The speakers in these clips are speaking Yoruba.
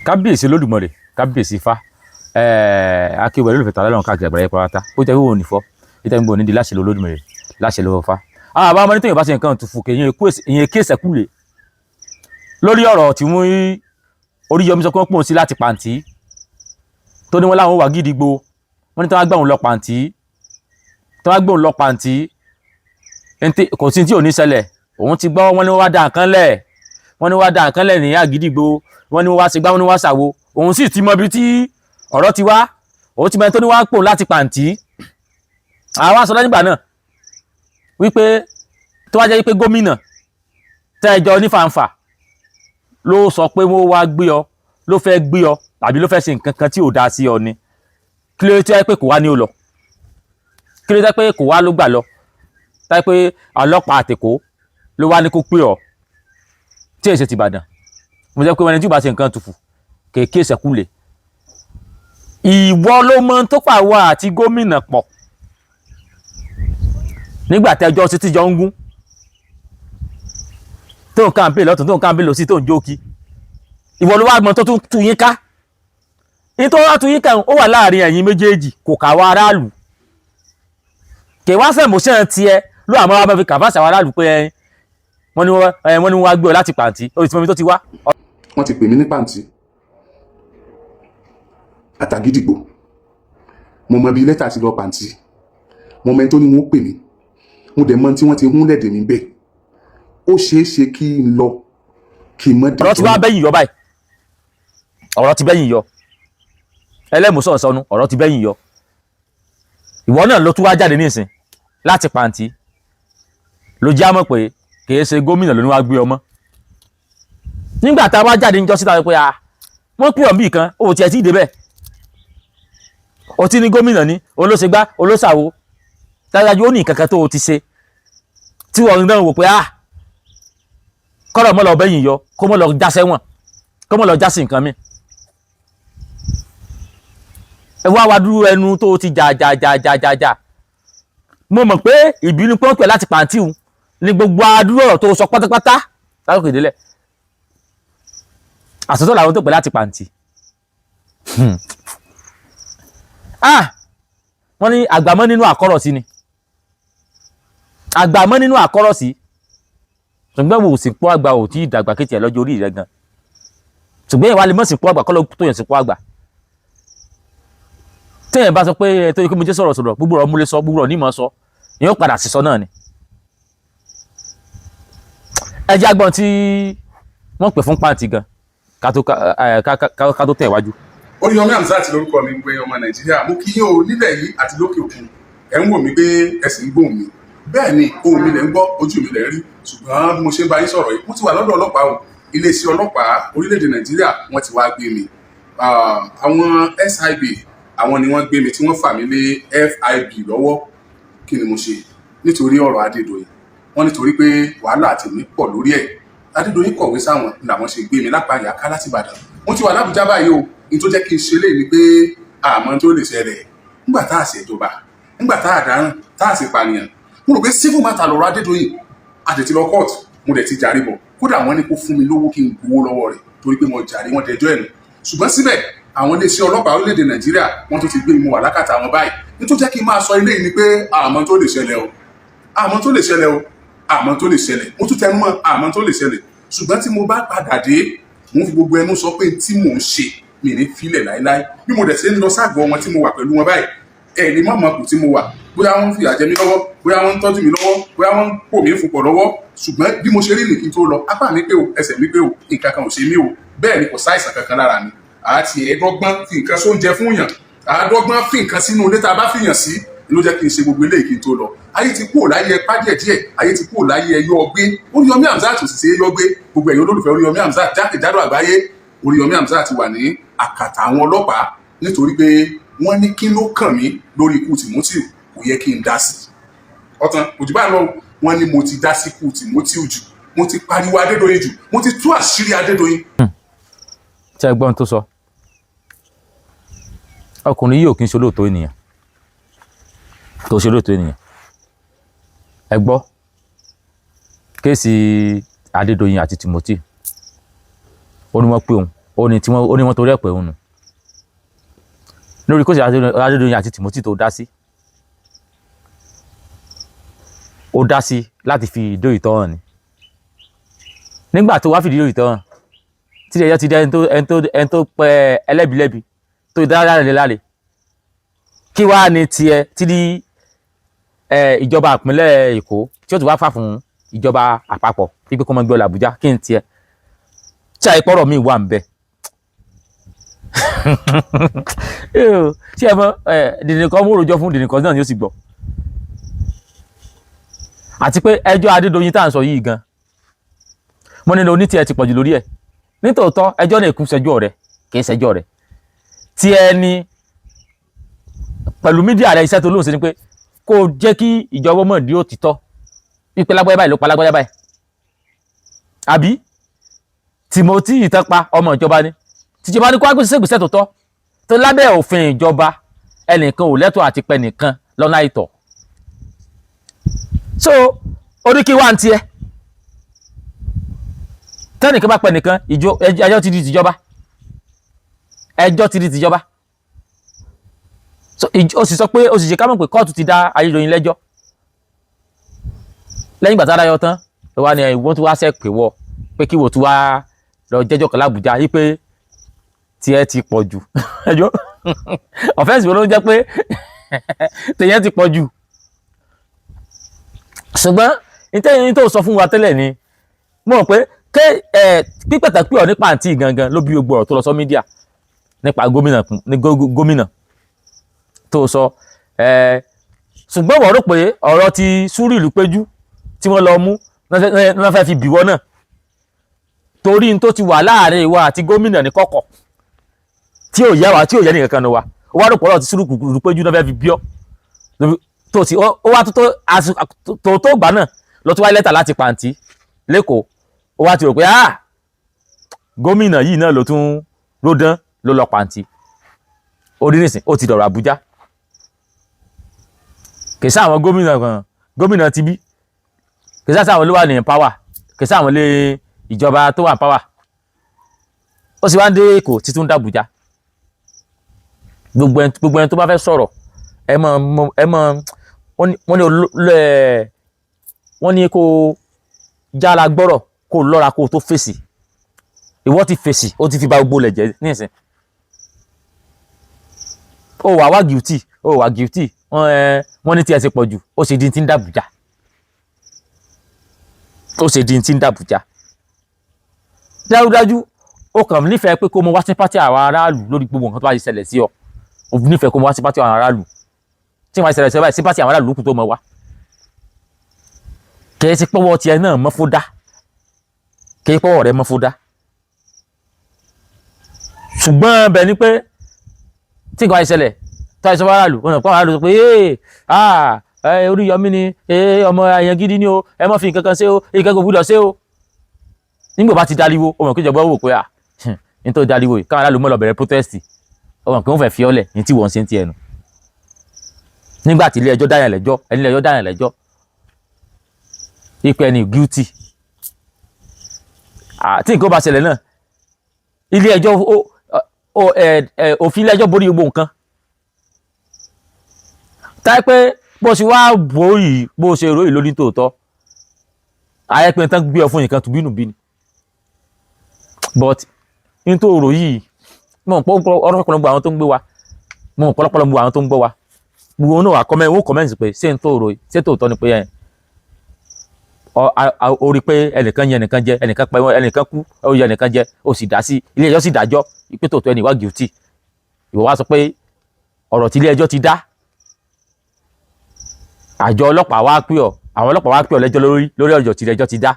Kábíyèsí Olódùmarè, kábíyèsí Ifá, akéwì olólùfẹ́ tààlà lọ́run káàkiri àgbáyé pátá. Ó jẹ́ wíwò nìfọ́ ìtẹ́ gbogbo nídìí láṣẹ Olódùmarè, láṣẹ lọ́wọ́ Ifá. Àwọn àbá ọmọ ní tóyìn bá ṣe nǹkan tùfù kè ìyẹn kí èsẹ̀ kúlè lórí ọ̀rọ̀ tí wọ́n Oríyọmí sọ pé wọ́n pòun sí láti pàǹtí tó ní wọ́n láwọn wà gídígbò. Wọ́n ní tí wọ́n gbà òun lọ pàǹtí, tí wọ́n gbé òun lọ pàǹtí, kò sí tí ò ní ṣẹlẹ̀. Òun ti gbọ́ wọ́n ní wọ́n wá dá nǹkan lẹ̀, wọ́n ní wọ́n wá dá nǹkan lẹ̀ ní àgídìgbò, wọ́n ní wọ́n wá ṣe gbá, wọ́n ní wọ́n wá ṣàwo. Òun sì ti mọ ibi tí ọ̀rọ̀ ti wá, òun ti mọ ẹni tó ní wá pò láti pàǹtí. Àwa sọ nígbà náà wípé tó wá jẹ́ wípé gómìnà tẹ́ẹ̀jọ ní fàǹfà ló sọ pé wọ́n wá gbé ọ, ló fẹ́ gbé ọ, tàbí ló fẹ́ ṣe nǹkan kan tí ò dáa sí ọ ni, kí ló tẹ́ pé kò wá ní ó lọ? Kí ló tẹ́ pé kò wá ló gbà lọ? Tẹ́ pé ọlọ́pàá àtẹ̀kọ́ ló wá ní kó pé ọ tí èsì ti Ìbàdàn. Mo jẹ́ pé wọn ẹni tí ò bá ṣe nǹkan tùfù kèké ìṣẹ̀kúlẹ̀. Ìwọ ló mọ tó pàwọ́ àti gómìnà pọ̀ nígbà tẹ́jọ́ sí tíjọ́ ń gún, tó ń kàǹpé lọ́tún, tó ń kàǹpé lọ́sí, tó ń jókì. Ìwọ ló wá mọ tó tún tú yín ká. Nítorí wá tú yín ká, ó wà láàrin ẹ̀yin méjèèjì, kò káwọ́ aráàlú. Kè wá sẹ̀mọ́sẹ̀ tiẹ̀ ló àmọ́ wá fi kàfáàsì àwọn aráàlú pé wọ́n ní wọ́n wá gbé ọ láti pàǹtí, ó sì mọ ibi tó ti wá. Wọ́n ti pè mí ní pàǹtí àtàgídìgbò. Mo mọ ibi lẹ́tà ti lọ pàǹtí, mo mọ ẹni tó ní wọ́n pè mí, mo dẹ̀ mọ tí wọ́n ti hún lẹ̀dẹ̀ mi bẹ́ẹ̀. Ó ṣeé ṣe kí n lọ kí n mọ́ dé. Ọ̀rọ̀ ti wá bẹ́yìn yọ báyìí, ọ̀rọ̀ ti bẹ́yìn yọ. Ẹlẹ́mùsọ̀ sọnù, ọ̀rọ̀ ti bẹ́yìn yọ. Ìwọ náà ló tún wá jáde nísìn láti pàǹtí, ló já mọ̀ pé kì í ṣe gómìnà ló ní wá gbé ọmọ. Nígbà tá a wá jáde níjọ́ síta pé a wọ́n pè ọ́ bí kan, ó tiẹ̀ tí ì débẹ̀, ó ti ní gómìnà ní olóṣègbà olóṣàwò. Dájú ó ní nǹkan kan tó o ti ṣe tí wọ́n náà wò pé a kọ́rọ̀ mọ́ lọ bẹ́yìn yọ, kó mọ́ lọ já sẹ́wọ̀n, kó mọ́ lọ já sí nǹkan mi. Ẹ wá wá dúró ẹnu tó ti jà jà jà jà jà jà. Mo mọ̀ pé ìbínú pọ́npẹ́ láti pàǹtí òun ní gbogbo adúrò ọ̀rọ̀ tó sọ pátápátá látòkè délẹ̀. Àsọtọ̀ làwọn tó pẹ̀ láti pàǹtí. Ah, wọ́n ní àgbàmọ́ nínú àkọ́rọ̀ sí ni àgbàmọ́ nínú àkọ́rọ̀ sí. Ṣùgbọ́n wò sí pọ́ àgbà ò tí ì dàgbà kétì ẹ̀ lọ́jọ́ orí rẹ̀ gan. Ṣùgbọ́n ìwà lè mọ̀ sí pọ́ àgbà kọ́ ló tó yàn sí pọ́ àgbà. Téèyàn bá sọ pé ẹ tó yẹ kí mo jẹ́ sọ̀rọ̀ sọ̀rọ̀, gbogbo ọ̀rọ̀ mo lè sọ, gbogbo ọ̀rọ̀ ní mọ̀ sọ, ìyẹn ó padà sísọ náà ni. Ẹ jẹ́ agbọ́n tí wọ́n pè fún pàǹtí gan ká tó tẹ̀ wájú. Oríyọmí Hamzat lórúkọ mi. Gbogbo ẹ̀yin ọmọ Nàìjíríà, mo kí yín o nílẹ̀ yìí àti lókè òkun. Ẹ̀ ń wò mí pé ẹ sì ń gbóhùn mi. Bẹ́ẹ̀ ni, ohùn mi lẹ̀ ń gbọ́, ojú mi lẹ̀ ń rí. Ṣùgbọ́n bí mo ṣe ń bá yín sọ̀rọ̀ yìí, mo ti wà lọ́dọ̀ ọlọ́pàá o. Iléeṣẹ́ ọlọ́pàá orílẹ̀-èdè Nàìjíríà, wọ́n ti wá gbé mi. Àwọn SIB, àwọn ni wọ́n gbé mi tí wọ́n fà mí lé FIB lọ́wọ́. Kí ni mo ṣe? Nítorí ọ̀rọ̀ Adédoyin. Wọ́n nítorí pé wàhálà tèmi pọ̀ lórí ẹ̀. Adédoyin kọ̀wé sáwọn làwọn ṣe gbé mi lápá ìyáká láti Ìbàdàn. Mo ti wà lábújá báyìí o. Ní tó jẹ́ kí n ṣe léyìí ni pé àmọ́ tó lè ṣẹlẹ̀ nígbà tá a ṣèjọba, nígbà tá a dáràn, tá a sì pànìyàn. Mo rò pé civil matter lọ̀rọ̀ Adédoyin. A dẹ̀ ti lọ court, mo dẹ̀ ti jàre bọ̀. Kódà wọ́n ní kó fún mi lówó kí n gbowó lọ́wọ́ rẹ̀ torí pé mo jàre, wọ́n dẹjọ́ ẹ̀ nù. Ṣùgbọ́n síbẹ̀, àwọn iléeṣẹ́ ọlọ́pàá orílẹ̀-èdè Nàìjíríà, wọ́n tún ti gbé mi wà lákàtà wọn báyìí. Ní tó jẹ́ kí n máa sọ eléyìí ni pé àmọ́ tó lè ṣẹlẹ̀ o, àmọ́ tó lè ṣẹlẹ̀ o, àmọ́ tó lè ṣẹlẹ̀. Mo tún tẹnu mọ́, àmọ́ tó lè ṣẹlẹ̀. Ṣùgbọ́n tí mo bá padà dé, mo ń fi gbogbo ẹnu sọ pé tí mò ń ṣe mi ní filẹ̀ láéláé. Bí mo dẹ̀ ṣe ń lọ ságọ́ wọn tí mo wà pẹ̀lú wọn báyìí, ẹ̀ ní mọ̀mọ́ kù tí mo wà, bóyá wọ́n ń fìyà jẹ mí lọ́wọ́, bóyá wọ́n ń tọ́jú mi lọ́wọ́, bóyá wọ́n ń pò mí fún pọ̀ lọ́wọ́. Ṣùgbọ́n bí mo ṣe rí nìkí tó lọ, apá mi pé o, ẹsẹ̀ mi pé o, nǹkan kan ò ṣe mí o. Bẹ́ẹ̀ ni kò sáìsàn kankan lára mi. Àti ẹ̀ẹ́dọ́gbọ́n fi nǹkan sóúnjẹ fún yàn, àádọ́gbọ́n fi nǹkan sínú ilé tá a bá fìyàn sí ló jẹ́ kí n ṣe gbogbo eléyìí kí n tó lọ. Ayé ti kúrò láyé ẹpá díẹ̀díẹ̀, ayé ti kúrò láyé ẹyọ ọgbé. Oríyọmí Hamzat sì ṣe é yọ gbé. Gbogbo ẹ̀yin olólùfẹ́ Oríyọmí Hamzat jákèjádò àgbáyé, Oríyọmí Hamzat wà ní àkàtà àwọn ọlọ́pàá nítorí pé wọ́n ní kí ló kàn mí lórí ikú Timothy, kò yẹ kí n dá sí. Ọ̀tàn òjò bá lọ, wọ́n ní mo ti dá sí ikú Timothy jù, mo ti pariwo Adédoyin jù, mo ti tú àṣírí Adédoyin. Ṣé ẹ gbọ́n tó sọ? Ọkùnrin yìí ò kí ń ṣe olóòótọ́ ènìyàn, kò ṣe olóòótọ́ ènìyàn. Ẹ gbọ́ case Adédoyin àti Timothy, ó ní wọ́n pé òun Ó ní tí wọ́n ó ní wọ́n torí ẹ̀ pé òun nù lórí case Adédoyin àti Timothy tó dá sí, ó dá sí láti fi ìdó ìtọ́ hàn ni. Nígbà tó wá fìdí ìdó ìtọ́ hàn, tí ẹjọ́ ti dá ẹni tó pẹ́ ẹlẹ́bi lẹ́bi, tó dá láre láre, kí wàá ní tiẹ̀ tí ní ìjọba ìpínlẹ̀ Èkó tí ó ti wá fà fún ìjọba àpapọ̀ wípé kó máa gbé ọ l'Àbújá? Kí n tiẹ̀ tí àìpọ́rọ̀ mi wà ń bẹ tí ẹ mọ ẹ dìdì kan mú òròjọ fún dìdì kan náà ni ó sì gbọ́. Àti pé ẹjọ́ Adédoyin tá à ń sọ yìí gan, mo nílò oní tiẹ̀ ti pọ̀jù lórí ẹ̀. Nítòótọ́, ẹjọ́ náà kún ṣẹjọ́ rẹ̀, kì í ṣẹjọ́ rẹ̀ tí ẹ ní pẹ̀lú media rẹ̀. Iṣẹ́ tó lóun ṣe ni pé kó o jẹ́ kí ìjọba mọ̀ di òtítọ́ wípé lágbájá báyìí ló pa lágbájá báyìí, àbí Timothy ìtàn pa ọmọ ìjọba ni. Tìjọba ní kó wá gbèsè ìgbésẹ̀ tó tọ́ tó lábẹ́ òfin ìjọba. Ẹnìkan ò lẹ́tọ̀ọ́ àti pẹ́ nìkan lọ́nà àìtọ́. So oríkì wà ń tiẹ̀ tẹ́nìkan bá pẹ́ nìkan, ẹjọ́ ti di tìjọba, ẹjọ́ ti di tìjọba. So ó sì sọ pé ó sì ṣe ká mọ̀ pé kóòtù ti dá Adédoyin lẹ́jọ́. Lẹ́yìn ìgbà tá a dáyọ tán ló wá ní wọ́n tún wá sẹ́ pé wọ́ pé kí wò tún wá lọ jẹ́jọ́ kan l'Àbújá yí pé tiẹ̀ ti pọ̀ jù. Ẹjọ́ offence wo ló ń jẹ́ pé tèyẹn ti pọ̀ jù? Ṣùgbọ́n ìtẹ́yìn tó sọ fún wa tẹ́lẹ̀ ni mo rò pé ké ẹ pípẹ̀tẹ̀ pé ọ̀ nípa àǹtí gangan ló bí gbogbo ọ̀rọ̀ tó lọ sọ media nípa gómìnà ní gómìnà tó sọ ẹ. Ṣùgbọ́n wọ́n rò pé ọ̀rọ̀ ti Súrì ìlú péjú tí wọ́n lọ mú náà fẹ́ fi bìwọ́ náà, torí n tó ti wà láàrin ìwọ àti gómìnà ní kọ̀kọ̀ tí ò yá wa, tí ò yẹ nìkan kan ní wa. Ó wá rò pọ̀ ọ̀rọ̀ ti Súrì ìlú péjú náà fẹ́ fi bí ọ́ tó ti ó wá tó gbà náà lọ tó wáyé lẹ́tà láti pàǹtí lẹ́kọ̀ọ́. Ó wá ti rò pé, ah, gómìnà yìí náà ló tún ródán ló lọ pàǹtí. Ó rí nísìn, ó ti dọ̀rọ̀ Àbújá. Kì í sáwọn gómìnà kan, gómìnà ti bí, kì í sáwọn ló wà ní power, kì í sáwọn lé ìjọba tó wà ní power. Ó sì wá ń dé Èkó títún dàbújá. Gbogbo ẹni tó bá fẹ́ sọ̀rọ̀, ẹ mọ̀ ẹ mọ̀ wọ́n ní kó jára gbọ́rọ̀, kó lọ́ra kó tó fèsì. Ìwọ ti fèsì, ó ti fi ba gbogbo lẹ̀ jẹ́ nísìn. Ó wà wá guilty, ó wà guilty. Wọ́n ní tí ẹ ti pọ̀ jù. Ó ṣe di ti ń dàbújá, ó ṣe di ti ń dàbújá. Dájúdájú, ó kàn nífẹ̀ẹ́ pé kó mọ wá sympathy àwọn aráàlú lórí gbogbo nǹkan tó bá ti ṣẹlẹ̀ sí ọ. Ó nífẹ̀ẹ́ kó mọ wá sympathy àwọn aráàlú. Tí wọ́n ti ṣẹlẹ̀ sí ọ báyìí, sympathy àwọn aráàlú lókùn tó mọ wá. Kì í ṣe pọ́wọ́ tiẹ̀ náà mọ́ fódà, kì í pọ́wọ́ rẹ mọ́ fódà. Ṣùgbọ́n bẹ̀ ni pé tí nǹkan bá ti ṣẹlẹ̀ tó àìsàn fáráàlú, wọn kọ́ aráàlú sọ pé, ee, ah, ẹ Oríyọmí ni, ee, ọmọ àyàn gidi ni o, ẹ má fi nǹkan kan ṣe o, nǹkan kò gbúdọ̀ ṣe o. Nígbà bá ti dariwo, ó mọ̀ pé ìjọba wò pé à nítorí dariwo yìí, káwọn aráàlú mọ̀ lọ bẹ̀rẹ̀ protest. Ó mọ̀ pé wọ́n fẹ́ fi ọ́lẹ̀ ní tí wọ́n ṣe ń tiẹ̀ nù. Nígbà tí ilé ẹjọ́ dáyàn lẹ́jọ́, ẹni ilé ẹjọ́ dáyàn lẹ́jọ́ ipe ẹni guilty, tí nǹkan bá ṣẹlẹ̀ náà, ilé ẹjọ́ ó ẹ ẹ òfin ilé ẹjọ́ borí gbogbo nǹkan. Táyé pé bó ṣe wá bò yìí, bó ṣe ròyìn lórí tòótọ́ ayé pé tán gbé ọ fún nǹkan tùbínùbí ni, but ní tó rò yìí, mo mọ̀ pé ọ̀pọ̀lọpọ̀ àwọn tó ń gbé wa, mo mọ̀ pọ̀lọpọ̀ àwọn tó ń gbọ́ wa, gbogbo wọn náà wà comment, wọ́n comment pé ṣé n tó rò yìí, ṣé tòótọ́ ni pé ẹ ọ rí pé ẹnìkan yẹn ẹnìkan jẹ, ẹnìkan pẹ, ẹnìkan kú, ó yẹ ẹnìkan jẹ, ó sì dá sí, ilé ẹjọ́ sì dájọ́ pé tòótọ́ ẹnì wá guilty. Ìwọ wá sọ pé ọ̀rọ̀ tí ilé ẹjọ́ ti dá, àjọ ọlọ́pàá wá pè ọ́, àwọn ọlọ́pàá wá pè ọ́ lẹ́jọ́ lórí ọ̀rọ̀ tí ilé ẹjọ́ ti dá.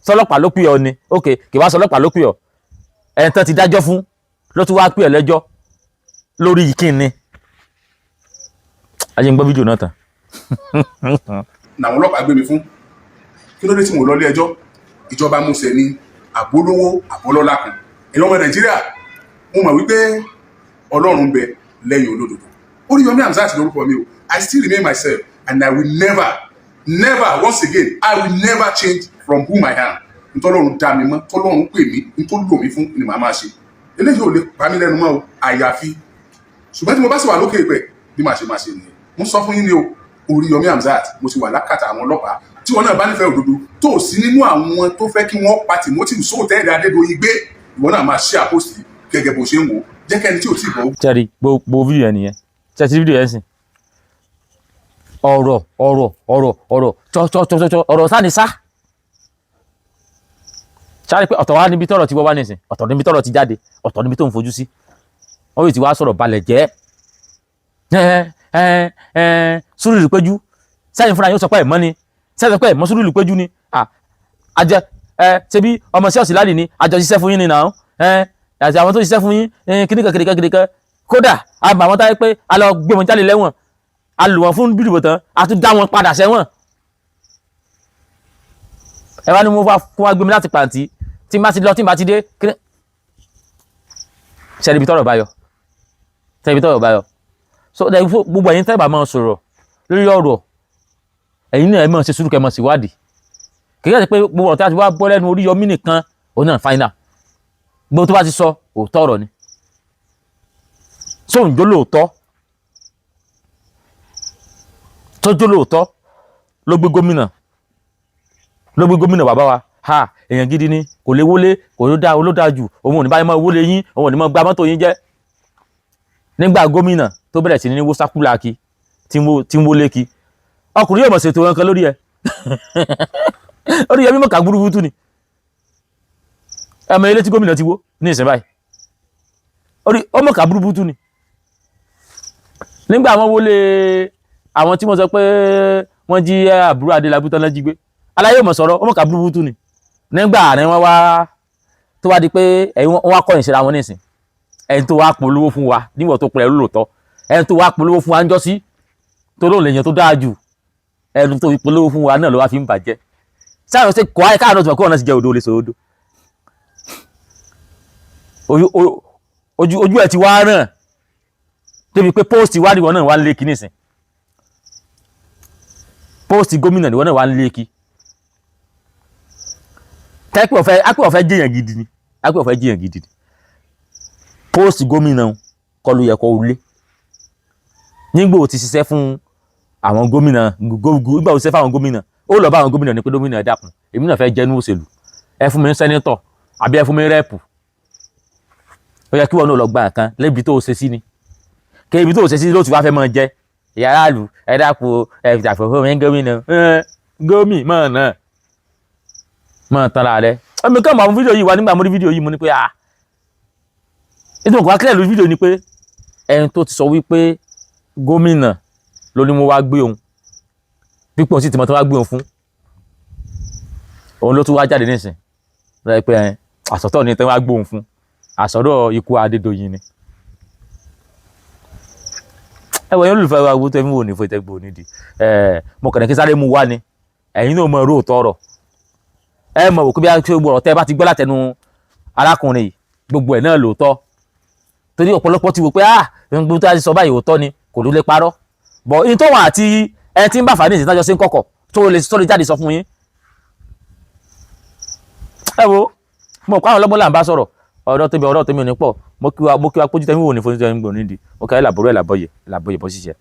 Sọlọ́pàá ló pè ọ́ ni? Ok, kì wá sọlọ́pàá ló pè ọ́, ẹni tán ti dájọ́ fún ló tún wá pè ọ́ lẹ́jọ́ lórí ìkíni. Ayé ń gbọ́ fídíò náà tán. Làwọn ọlọ́pàá gbé mi fún. Kí ló dé tí mo lọ ilé ẹjọ́? Ìjọba múṣẹ ní àbólówó àbólọ́lá kan. Èèyàn ọmọ Nàìjíríà, mo mọ̀ wípé Ọlọ́run ń bẹ lẹ́yìn olódodo. Oríyọmí Hamzat lórúkọ mi o. I still remain myself and I will never, never once again, I will never change from whom I am. Ntọ́lọ́run dá mi mọ́, tọ́lọ́run pè mí, ntọ́ lò mí fún ni màá máa ṣe. Eléyìí ò lè pa mí lẹ́nu mọ́ o, àyàfi ṣùgbọ́n tí mo bá sì wà lókè ìpẹ́ bí màá ṣe máa ṣe nìyẹn. Mo sọ fún yín ni o, Oríyọmí Hamzat, mo ti wà lákàtà àwọn ọlọ́pàá. Tí wọn náà bá nífẹ̀ẹ́ òdodo, tó sí nínú àwọn tó fẹ́ kí wọ́n pa Timothy sóòtẹ́ẹ̀lì Adédoyin gbé, ìwọ náà máa ṣe àpòsí gẹ́gẹ́ bó ṣe ń wò ó. Jẹ́ kẹ́ni tí ò tí ì bọ̀. Ṣẹ́rí gbogbo fídíò yẹn nìyẹn. Ṣẹ́rí fídíò yẹn sìn, ọ̀rọ̀ ọ̀rọ̀ ọ̀rọ̀ ọ̀rọ̀ tsọ́tsọ́tsọ́tsọ́, ọ̀rọ̀ sáni sá sáré pé ọ̀tọ̀ wá níbi tọ́rọ̀ ti wọ́ wá nísìn, ọ̀tọ̀ níbi tọ́rọ̀ ti jáde, ọ̀tọ̀ níbi tó ń fojú sí. Wọ́n yóò ti wá sọ̀rọ̀ balẹ̀ jẹ́. Ẹ ẹ ẹ Sùúrù Péjú sẹ́yìn fúnra yóò sọ pé ẹ̀ mọ́ ni, sẹ́yìn sọ pé ẹ̀ mọ́ Sùúrù Péjú ni. Àjẹ ẹ ṣebí ọmọ sí ọ̀sìn láàlì ni, àjọ ṣiṣẹ́ fún yín ni nàá ẹ àti àwọn tó ṣiṣẹ́ fún yín kíníkan kíníkan kíníkan. Kódà àmọ́ àwọn táyé pé a lọ gbé wọn jáde lẹ́wọ̀n, a lù wọn fún bídìbò tán, a tún dá wọn padà sẹ́wọ̀n. Ẹ wá ní mo fún wa gbé mi láti pàǹtí tí n bá ti lọ, tí n bá ti dé kíní. Ṣe ibi tọ́rọ̀ bá yọ, ṣe ibi tọ́rọ̀ bá yọ. So gbogbo ẹ̀yin tẹ́ bá máa sọ̀rọ̀ lórí ọ̀rọ̀, ẹ̀yin náà ẹ máa ṣe sùúrù, kẹ́ máa ṣèwádìí. Kì í ṣe pé gbogbo ọ̀rọ̀ tí a ti wá gbọ́ lẹ́nu Oríyọmí nìkan òun náà final. Gbogbo tó bá ti sọ, òótọ́ ọ̀rọ̀ ni. Sóun jó lóòótọ́, tó jó lóòótọ́ ló gbé gómìnà, ló gbé gómìnà bàbá wa. Ha, èèyàn gidi ni, kò lè wọlé, kò ló dáa, ló dáa jù. Òun ò ní báyìí máa wọlé yín, òun ò ní máa gba mọ́tò yín jẹ́. Nígbà gómìnà tó bẹ̀rẹ̀ sí ní wó sákúlà kí tí ń wọlé kí ọkùnrin yóò mọ̀ ṣètò nǹkan lórí ẹ̀. Oríyọmí mọ̀ká gbúrúgbútú ni. Ẹmọ ilé tí gómìnà ti wó ní ìsìn báyìí, orí ó mọ̀ká gbúrúgbútú ni. Nígbà wọn wọlé àwọn tí wọ́n sọ pé wọ́n jí àbúrò Adélábù tán lọ́jí gbé, aláyé mọ̀ sọ̀rọ̀, ó mọ̀ká gbúrúgbútú ni. Nígbà àárín wọn wá tó wá di pé ẹ̀yin wọn wá kọ̀yìn síra wọn nísìn, ẹni tó wá polówó fún wa níwọ̀n tó pẹ̀lú lóòótọ́, ẹni tó wá polówó fún wa ń jọ́ sí tó lóun lèèyàn tó dáa jù, ẹni tó fi polówó fún wa náà ló wá fi ń bàjẹ́. Sáà ṣe kọ́ ayé káàánú tó mọ̀ kó wọn náà ti jẹ́ odò olè sọ odò ojú ẹ̀ ti wá ràn débi pé póòsì wá níwọ̀n náà wá ń lé kí nísìn, póòsì gómìnà níwọ̀n náà wá ń lé kí. Tẹ́pẹ́ ọ̀fẹ́ ápẹ́ ọ̀fẹ́ jẹ́yàn gidi ni, ápẹ́ ọ̀fẹ́ jẹ́yàn gidi ni. Póòsì gómìnà kọ́ ló yẹ kó lé nígbà ó ti ṣiṣẹ́ fún àwọn gómìnà, nígbà ó ṣiṣẹ́ fún àwọn gómìnà, ó lọ bá àwọn gómìnà ní pé gómìnà, ẹ dákun, èmi náà fẹ́ jẹ́ ní òṣèlú, ẹ fún mi ní senator àbí ẹ fún mi rep. Ó yẹ kí wọn náà lọ gba nǹkan lébi tó o ṣe sí ni, kí ibi tó o ṣe sí ló ti wá fẹ́ máa jẹ ìyá aráàlú. Ẹ dákun, ẹ fìtàfẹ́ fún mi gómìnà gómìn mọ̀ náà mọ̀ tán ra rẹ. Ẹ̀mí kàn mọ̀ àwọn fídíò yìí wá. Nígbà mo rí fídíò yìí, mo ní pé ah, nítorí nǹkan wá kílẹ̀ lórí fídíò ni pé ẹni tó ti sọ wípé gómìnà ló ní mo wá gbé òun, pípọ̀ sí tìmọ̀ tó wá gbé òun fún òun, ló tún wá jáde nísìn lọ́yẹ̀ pé àsọtọ̀ ni tẹ́ wá gbé òun fún, àsọ̀rọ̀ ikú Adédoyin ni. Ẹ wọ yẹn, olùfẹ́ wa, wo tẹ́ fi wò ní fún ìtẹ́gbò nídìí. Ẹ mo kàn ní kí sáré mu wá ni. Ẹ̀yin náà mọ irú òótọ́ ọ̀rọ̀, ẹ mọ̀ wò pé bí a ṣe gbọ́ ọ̀rọ̀ tẹ́ bá ti gbọ́ látẹnu arákùnrin yìí, gbogbo ẹ̀ náà lóòótọ́, torí ọ̀pọ̀lọpọ̀ ti wò pé ah, gbogbo tó a ti sọ báyìí òótọ́ ni, kò ló lè parọ́ bọ̀. In tó wọn àti ẹni tí ń bá fà ní ìsìn tájọ sí ń kọ̀kọ̀ tó lè jáde sọ fún yín. Ẹ wo, mo kọ́ àwọn ọlọ́gbọ́n là ń bá sọ̀rọ̀. Ọ̀rọ̀ tèmi ò ní pọ̀. Mo kí wa pójú tẹ́mi wò ní fún tẹ́mi gbò nídìí. Mo kí wa làbọ̀rọ̀ ẹ̀ làbọ̀yẹ̀ làbọ̀yẹ̀ bọ́ ṣiṣẹ́.